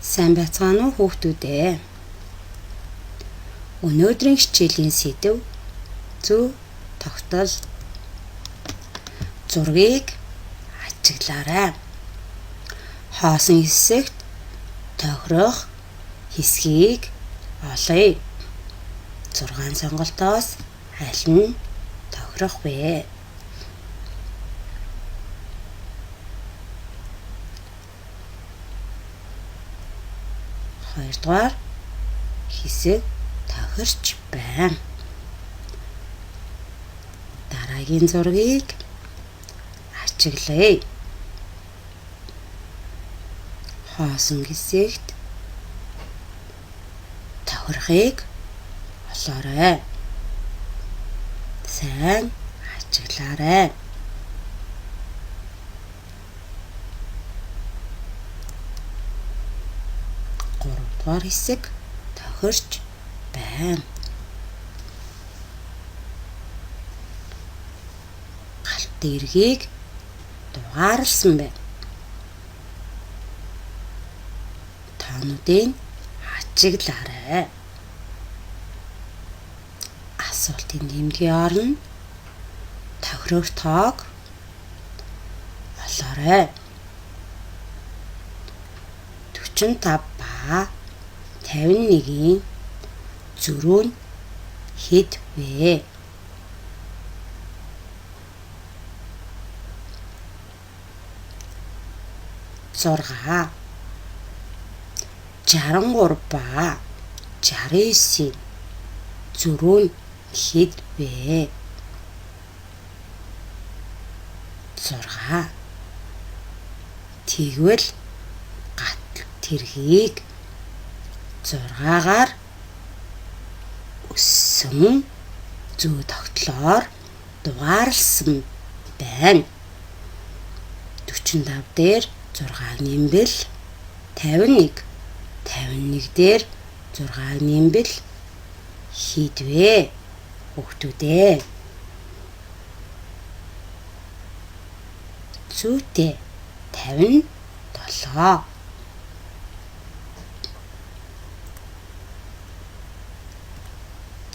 Сайн байцгаана уу хүүхдүүд ээ. Өнөөдрийн хичээлийн сэдэв зөв тогтол зургийг ажиглаарай. Хоосон хэсэгт тохирох хэсгийг олъё. 6 сонголтоос аль нь тохирох вэ? Хоёрдугаар хэсэг тохирч байна. Дараагийн зургийг ачиглая. Хоосон хэсэгт тохирохыг олоорой. Сайн ачиглаарай. Гуравдугаар хэсэг тохирч байна. Галт тэргийг дугаарласан байна. Тоонуудыг ачиглаарай. Асуултын тэмдгийн оронд тохирох тоог олоорой. 45 ба 51-ийн зөрүү нь хэд вэ? 6. 63 ба 69-ийн зөрүү нь хэд вэ? 6. Тэгвэл гатал тэргийг 6-аар өссөн зүү тогтлоор дугаарласан байна. 45 дээр 6 нэмбэл 51. 51 дээр 6 нэмбэл хэд вэ? Хүүхдүүд ээ. Зүйтэй 57.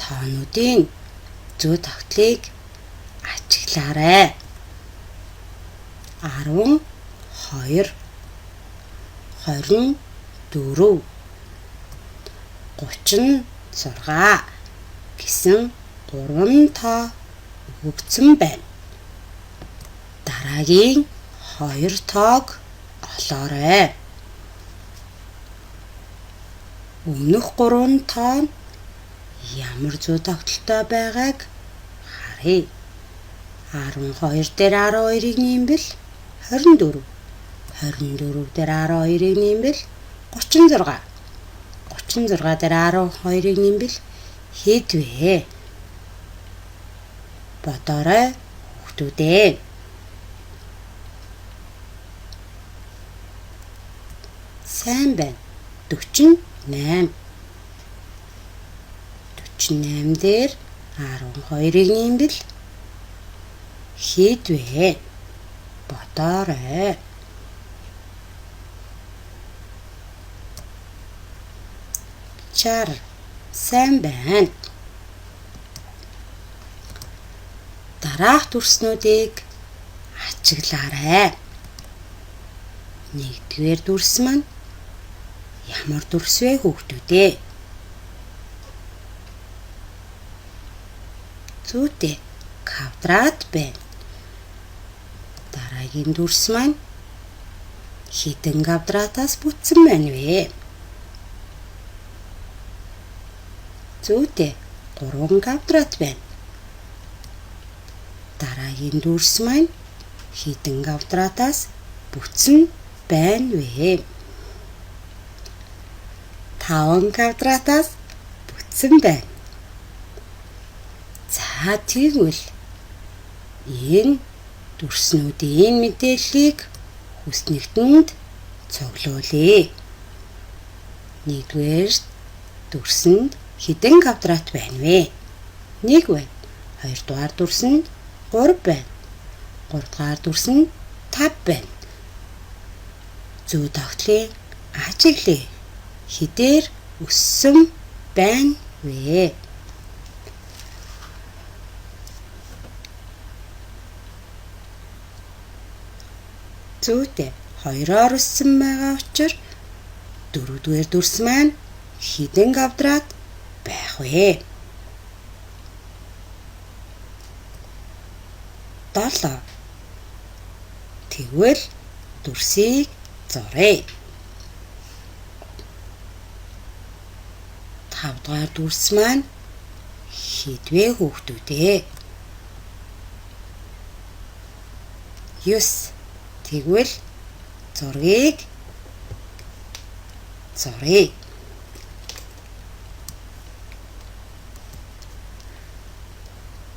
Тоонуудын зүй тогтлыг ачиглаарай. 12, 24, 36 гэсэн 3 тоо өгөгдсөн байна. Дараагийн 2 тоог олоорой. Өмнөх 3 тоо нь ямар зүй тогтолтой байгааг харъя. 12 дээр 12-ыг нэмбэл 24. 24 дээр 12-ыг нэмбэл 36. 36 дээр 12-ыг нэмбэл хэд вэ? Бодоорой хүүхдүүд ээ. Сайн байна. 48. 48 дээр 12-ыг нэмбэл хэд вэ? Бодоорой. 60. Сайн байна. Дараах дүрснүүдийг ачиглаарай. Нэгдүгээр дүрс маань ямар дүрс вэ хүүхдүүд ээ? Зүйтэй квадрат байна. Дараагийн дүрс маань хэдэн квадратаас бүтсэн байна вэ? Зүйтэй 3 квадрат байна. Дараагийн дүрс маань хэдэн квадратаас бүтсэн байна вэ? 5 квадратаас бүтсэн байна. За тэгвэл энэ дүрснүүдийн мэдээллийг хүснэгтэнд цуглуулъя. Нэгдүгээр дүрсэнд хэдэн квадрат байна вэ? 1 байна. Хоёрдугаар дүрсэнд 3 байна. Гуравдугаар дүрсэнд 5 байна. Зүй тогтлыг ажиглая. хэдээр өссөн байна вэ? Зүйтэй 2-оор өссөн байгаа учраас 4-р дүрс маань хэдэн квадрат байх вэ? 7. Тэгвэл дүрсийг зуръя. 5 дугаар дүрс маань хэд вэ хүүхдүүд ээ? 9. Тэгвэл зургийг зуръя.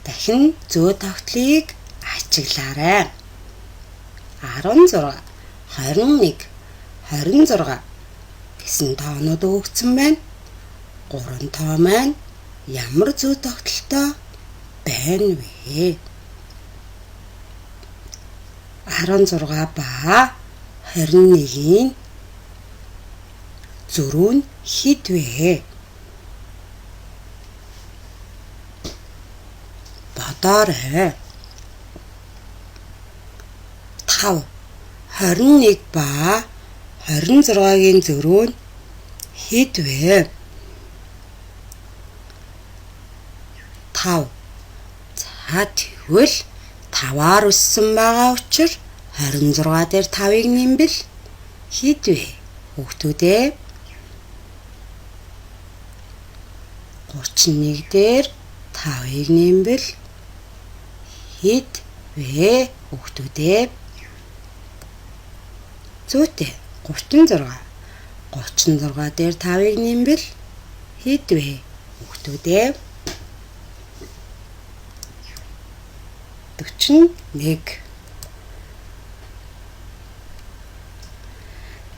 Дахин зөө тогтлыг ачиглаарай. 16, 21, 26 гэсэн тоонууд өгөгдсөн байна. 3 тоо маань ямар зөө тогтолтой байна вэ? 16 ба 21-ийн зөрүү нь хэд вэ? Бодоорой. 5. 21 ба 26-гийн зөрүү нь хэд вэ? 5. За тэгвэл 5-аар өссөн байгаа учраас 26 дээр 5-ыг нэмбэл хэд вэ? Хүүхдүүд ээ. 31 дээр 5-ыг нэмбэл хэд вэ? Хүүхдүүд ээ. Зүйтэй 36. 36 дээр 5-ыг нэмбэл хэд вэ? Хүүхдүүд ээ. 41.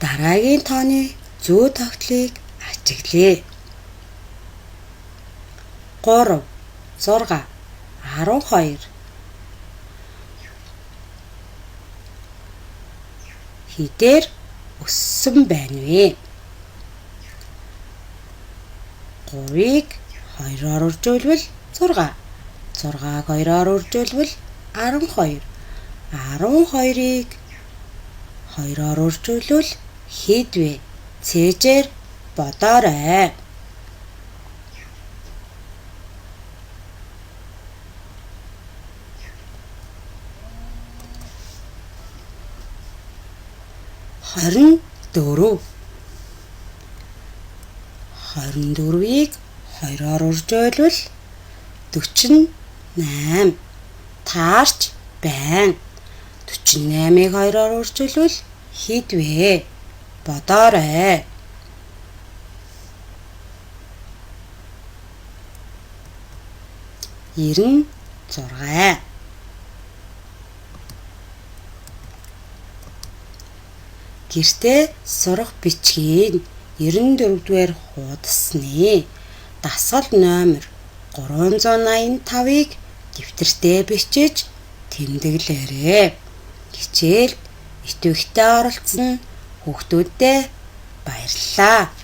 Дараагийн тооны зүү тогтлыг ажиглая. 3, 6, 12. Хэдээр өссөн байна вэ? 3-ыг 2-оор үржүүлбэл 6. 6-аг 2-оор үржүүлбэл 12. 12-ыг 2-оор үржүүлвэл хэд вэ? Цээжээр бодоорой. 24. 24-ийг 2-оор үржүүлбэл 48. Таарч байна. 48-ыг 2-оор үржүүлбэл хэд вэ? Бодоорой. 96. Гэртээ сурах бичгийн 94-р хуудасны дасгал номер 385-ыг дэвтэртээ бичиж тэмдэглээрэй. Хичээлд идэвхтэй оролцсон хүүхдүүддээ баярлалаа.